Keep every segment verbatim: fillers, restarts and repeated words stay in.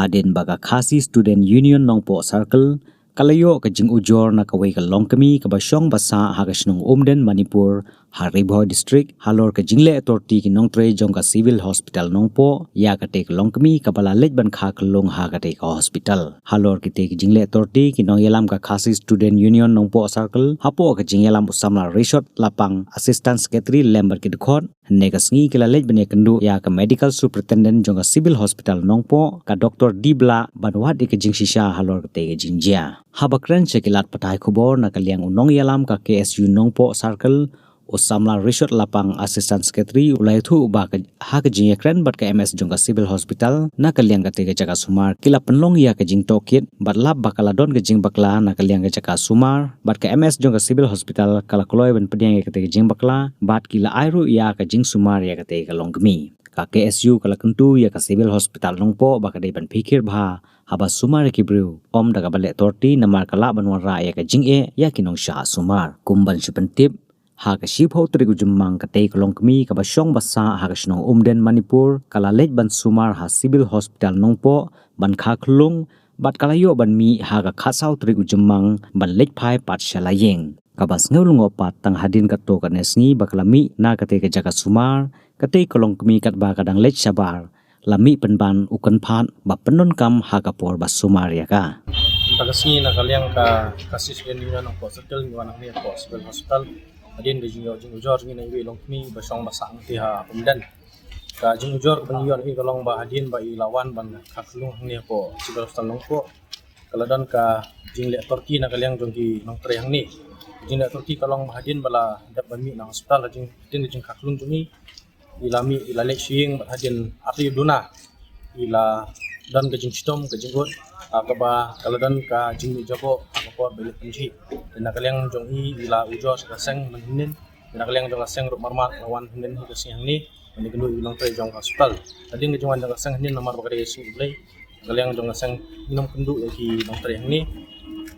Hadien ba ka Khasi Student Union Nongpoh Circle ka la ïoh ka jingujor na kawei ka longkmie kaba shong ba sah ha ka shnong Umden, Manipur, ha Ri Bhoi District, halor ka jingleh authority ki nongtrei jong ka Civil Hospital Nongpoh ïa katei ka longkmie kaba la leit ban kha khyllung ha katei ka hospital. Halor kitei ki jingleh authority, ki nongïalam ka Khasi Student Union Nongpoh Circle, hapoh ka jingïalam u samla Rishot Lapang, Assistant Secretary, lem bad ki dkhot, hynne ka sngi ki la leit ban ïakynduh ïa ka Medical Superintendent jong ka Civil Hospital Nongpoh, ka Doktor D Blah, ban wad ïa ka jingshisha halor katei ka jingjia. Haba kren sha ki lad pathai khubor na ka liang u nongïalam ka K S U Nongpoh Circle, u samla Rishot Lapang, Assistant Secretary, u la ïathuh ba ka, ha ka jingïakren bad ka M S jong ka Civil Hospital na ka liang katei ka jaka sumar, ki la pynlong ïa ka jingtohkit bad lap ba ka la don ka jingbakla na ka liang ka jaka sumar, bad ka M S jong ka Civil Hospital ka la kloi ban pdiang ïa katei ka jingbakla, bad ki la ai ruh ïa ka jingsumar ïa katei ka longkmie. Ka K S U ka la kyntu ïa ka Civil Hospital Nongpoh ba ka dei ban phikir bha haba sumar ïa ki briew, ym da kaba leh authority, namar ka lah ban wanrah ïa ka jingeh ïa ki nongshah sumar. Kum ban shu pyntip, ha ka shiphew tarik u Jymmang, katei ka longkmie kaba shong ba sah ha ka shnong Umden, Manipur, ka la leit ban sumar ha Civil Hospital Nongpoh ban kha khyllung, bad ka la ïoh ban mih ha ka khatsaw tarik u Jymmang ban leit phai pat sha la ïing. Kaba sngew lyngngoh pat, tang hadien katto katne sngi ba ka la mih na katei ka jaka sumar, katei ka longkmie katba ka dang leit shabar, la mih pynban u kynphad ba pyndonkam ha ka por ba sumar ïa ka. Mynta ka sngi na ka liang ka Khasi Student Union Nongpoh Circle ngi wan hangne hapoh Civil Hospital hadien ka jingïoh jingujor jong ngi na iwei i longkmie ba shong ba sah hangne ha Umden. Ka jingujor kaba ngi ïoh hangne ka long ba hadien ba i la wan ban kha khyllung hangne hapoh Civil Hospital Nongpoh, ka la don ka jingleh authority na ka liang jong ki nongtrei hangne. Jingleh authority ka long ba hadien ba la dep ban mih na hospital, hadien, hadien ka jingkha khyllung jong i, i la mih, i la leit sha ïing, bad hadien ar taïew duna i la don ka jingshitom, ka jingud, ah, kaba ka la don ka jingmih jaboh ha ka por ba i leit pynjhieh. Te na ka liang jong i, i la ujor sha ka seng mynhynnin. Te na ka liang jong ka seng ruh marmar ka la wan hynnin ha ka sngi hangne ban ïakynduh ïa ki nongtrei jong ka hospital. Hadien ka jingwan jong ka seng hynnin namar ba ka dei ka sngi U Blei, na ka liang jong ka seng ngim kynduh ïa ki nongtrei hangne.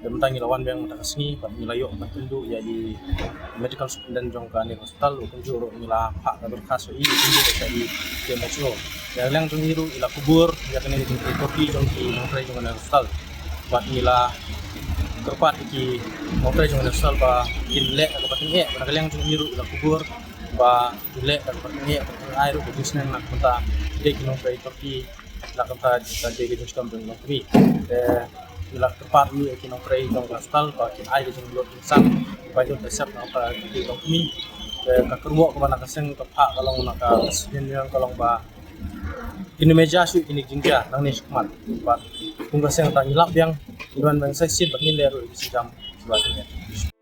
Te mynta ngi la wan biang mynta ka sngi bad ngi la ïoh ban kynduh ïa i Medical Superintendent jong kane ka hospital, u kumjuh ruh ngi la phah ka dorkhas ïa i, u kumjuh ruh ïa i K M H O. Ïa ka liang jong i ruh i la kubur ïa kane ka jingtrei jong ki nongtrei jong kane ka hospital. Bad ngi la kyrpad ïa ki nongtrei jong kane ka hospital ba kin leh da kaba tyngeh, bad na ka liang jong i ruh i la kubur ba kin leh da kaba tyngeh, ba kin ai ruh ka jingsneng na ka bynta ki nongtrei jong ki, na ka bynta ka jingshitom jong ki nongtrei. Te ngi la kyrpad ïa ki nongtrei jong ka hospital ba kin ai ka jinglut jingsang, ba kin ai ka sep na ka bynta ki nongtrei. Te ka kyrwoh kaba na ka seng ka phah ka long, na ka seng ka long ba kin ym ïa jia shuh kine ki jingjia nangne shakhmat. Bad kum ka seng te ngi lap biang, ngi wan biang sa shisien bad ngin leh ruh ïa ki sienjam shuwa.